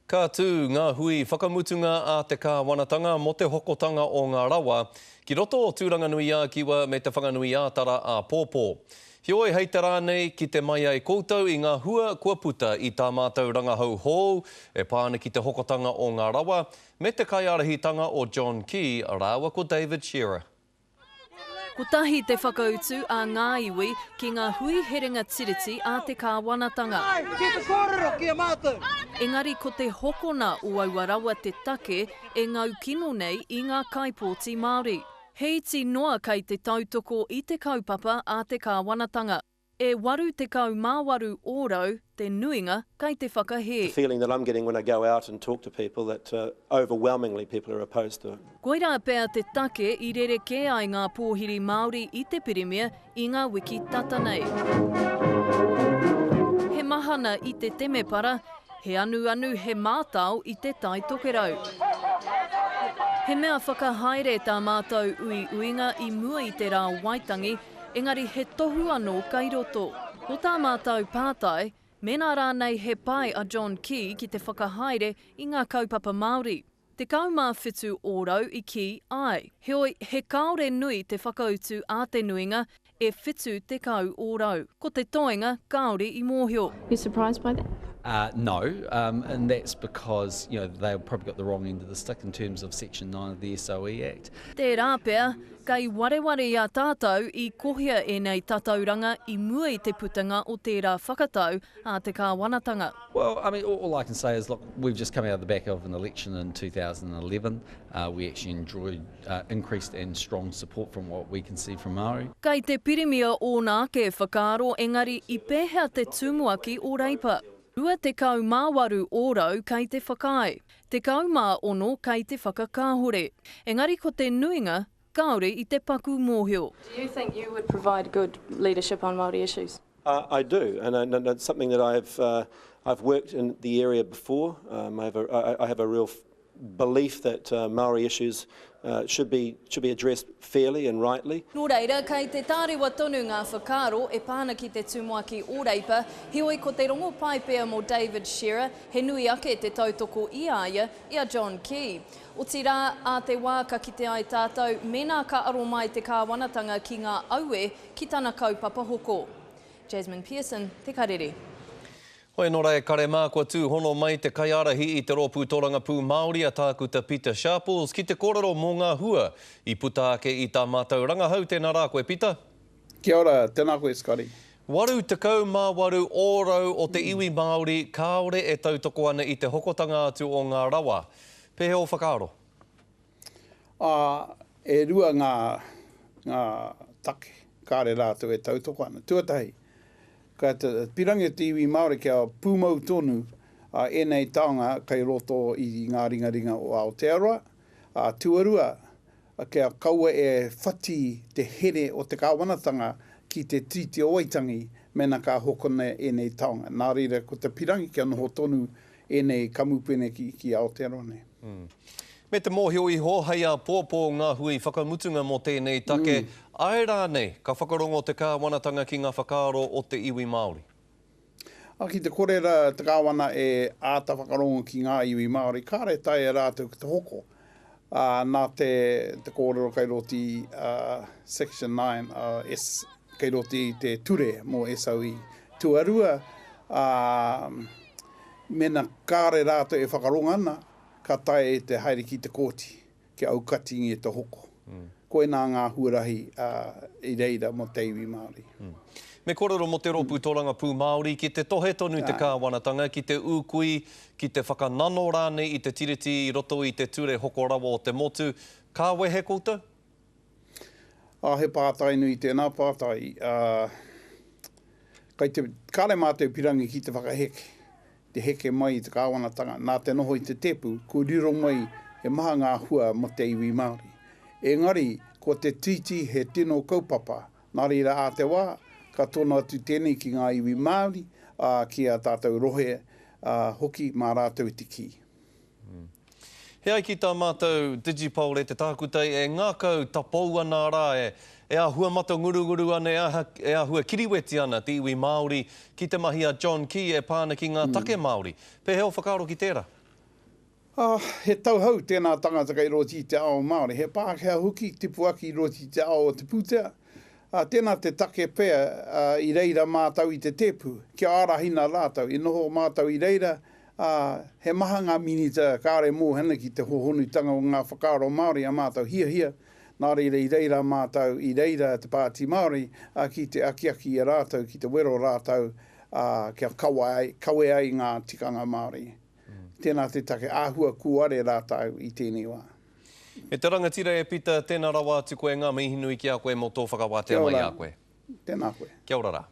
Ka tū ngā hui whakamutunga a te kāwanatanga mō te hokotanga o ngā rawa ki roto o Tūranganui-ā-Kiwa me Te Whanganui-ā-Tara āpōpō. Heoi hei te rā nei, kite mai ai koutou i ngā hua kua puta i tā mātou rangahau hou e pā ana ki te hokotanga o ngā rawa me te kaiārahitanga o John Key rāua ko David Shearer. Kotahi te whakautu a ngā iwi ki ngā hui herenga tiriti a te kāwanatanga. Engari ko te hokona o aua rawa te take e ngau kino nei i ngā kaipōti Māori. He iti noa kei te tautoko i te kaupapa a te kāwanatanga. E 88 ōrau te nuinga kei te whakahē. The feeling that I'm getting when I go out and talk to people that overwhelmingly people are opposed to it. Koirā pea te take i rerekē ai ngā pōhiri Māori i te Pirimia i ngā wiki tata nei. He mahana i te temepara, he anuanu, he mātao i te Tai Tokerau. He mea whakahaere tā mātou uiuinga i mua i te rā o Waitangi, Engari he tohu anō kai roto. Ko tā mātou pātai, mēnā rānei he pai a John Key ki te whakahaere i ngā kaupapa Māori? 17 ōrau i kī āe. Heoi, he kāore nui te whakautu a te nuinga, e 70 ōrau. Ko te toenga kāore i mōhio. You surprised by that? Uh, no, um, and that's because you know they probably got the wrong end of the stick in terms of Section 9 of the SOE Act. Tērā pea, Kei wareware i a tātou i kohia ēnei tatauranga i mua i te putanga o tērā whakatau a te kāwanatanga. Well, I mean, all I can say is, look, we've just come out of the back of an election in 2011. Uh, we actually enjoyed uh, increased and strong support from what we can see from Māori. Kei te Pirimia ōna ake whakaaro engari i pēhea te tumuaki o Reipa? 28 ōrau kei te whakaae, 16 kei te whakakāhore. Engari ko te nuinga kāore i te paku mōhio. Do you think you would provide good leadership on Māori issues? Uh, I do, and, and it's something that I've, uh, I've worked in the area before. Um, I, have a, I, I have a real belief that uh, Māori issues uh, should be, should be addressed fairly and rightly. Nō reira, kei te tārewa tonu ngā whakaaro e pā ana ki te tumuaki o Reipa, heoi ko te rongo pai pea mō David Shearer, he nui ake te tautoko i a ia, i a John Key. Otirā, ā te wā ka kite ai tātou mēnā ka aro mai te kāwanatanga ki ngā aue ki tana kaupapa hoko. Jasmine Pearson, Te Karere. Hoi anō rā e kare mā, kua tūhono mai te kaiārahi i te Rōpū Tōrangapū Māori a Tākuta Pita Sharples ki te kōrero mō ngā hua i puta ake i tā mātou rangahau. Tēnā rā koe Pita. Kia ora, tēnā koe Scotty. 88 ōrau o te iwi Māori kāore e tautoko ana i te hokotanga atu o ngā rawa. Pēhea ō whakaaro? Ā, e rua ngā, ngā take kāre rātou e tautoko ana. Tuatahi, ka te pirangi o te iwi Māori kia pūmau tonu ā, ēnei taonga kei roto i ngā ringaringa o Aotearoa. Ā, tuarua, kia kaua e whati te here o te kāwanatanga ki te Tiriti o Waitangi mēnā ka hokona ēnei taonga. Nā reira, ko te pirangi kia noho tonu ēnei kamupene ki, ki Aotearoa nei. Me te mōhio iho, hei āpōpō ngā hui whakamutunga mō tēnei take, āe rānei ka whakarongo te kāwanatanga ki ngā whakaaro o te iwi Māori? Ā, ki te kore rā te kāwana e āta whakarongo ki ngā iwi Māori, kāre e taea e rātou ki te hoko. Ā, nā te, te kōrero kei roto i Section 9, S, kei roto i te ture mō SOE. Tuarua, ā, mēnā kāre rātou e whakarongo ana, ka taea e te haere ki te kōti kia aukatingia te hoko. Koinā ngā huarahi i reira mō te iwi Māori. Me kōrero mō te Rōpū Tōrangapū Māori ki te tohe tonu te kāwanatanga ki te ūkui, ki te whakanano rānei i te Tiriti i roto i te ture hoko rawa o te motu. Ka wehe koutou? Ā, he pātai nui tēnā pātai. Ā, kai te, kāre mātou pirangi ki te whakaheke, te heke mai i te kāwanatanga, nā te noho i te tēpu, kua riro mai he maha ngā hua mō te iwi Māori. Engari, ko te Tiriti he tino kaupapa, nā reira ā te wā, ka tono atu tēnei ki ngā iwi Māori, ā, ki ā tātou rohe, ā, hoki mā rātou te kī. He ai ki tā mātou Digipol e te tākutai e ngākau tapou ana arā e e āhua matangurunguru ana e aha e āhua kiriweti ana te iwi Māori ki te mahi a John Key e pā ana ki ngā take Māori. Pēhea ō whakaaro ki tērā? Ā, he tauhou tēnā tangata kei roti i te ao Māori, he Pākehā hoki, tipu ake i roti i te ao o te pūtea. Ā, tēnā te take pea, ā, i reira mātau i te tēpu, kia ārahina rātau. I noho mātau i reira, ā, he maha ngā minita kāore mōhio ana ki te hōhonutanga o ngā whakaaro Māori a mātau hiahia, nā reira i reira mātau, i reira te Pāti Māori, ā, ki te akiaki i a rātau, ki te wero rātau, ā, kia kawa ai, kawe ai ngā tikanga Māori. Tēnā te take, āhua kūare rātau i tēnei wā. E te rangatira e Pita, tēnā rawa atu koe, ngā mihi nui ki a koe mō tō whakawātea mai i a koe. Tēnā koe. Kia ora rā.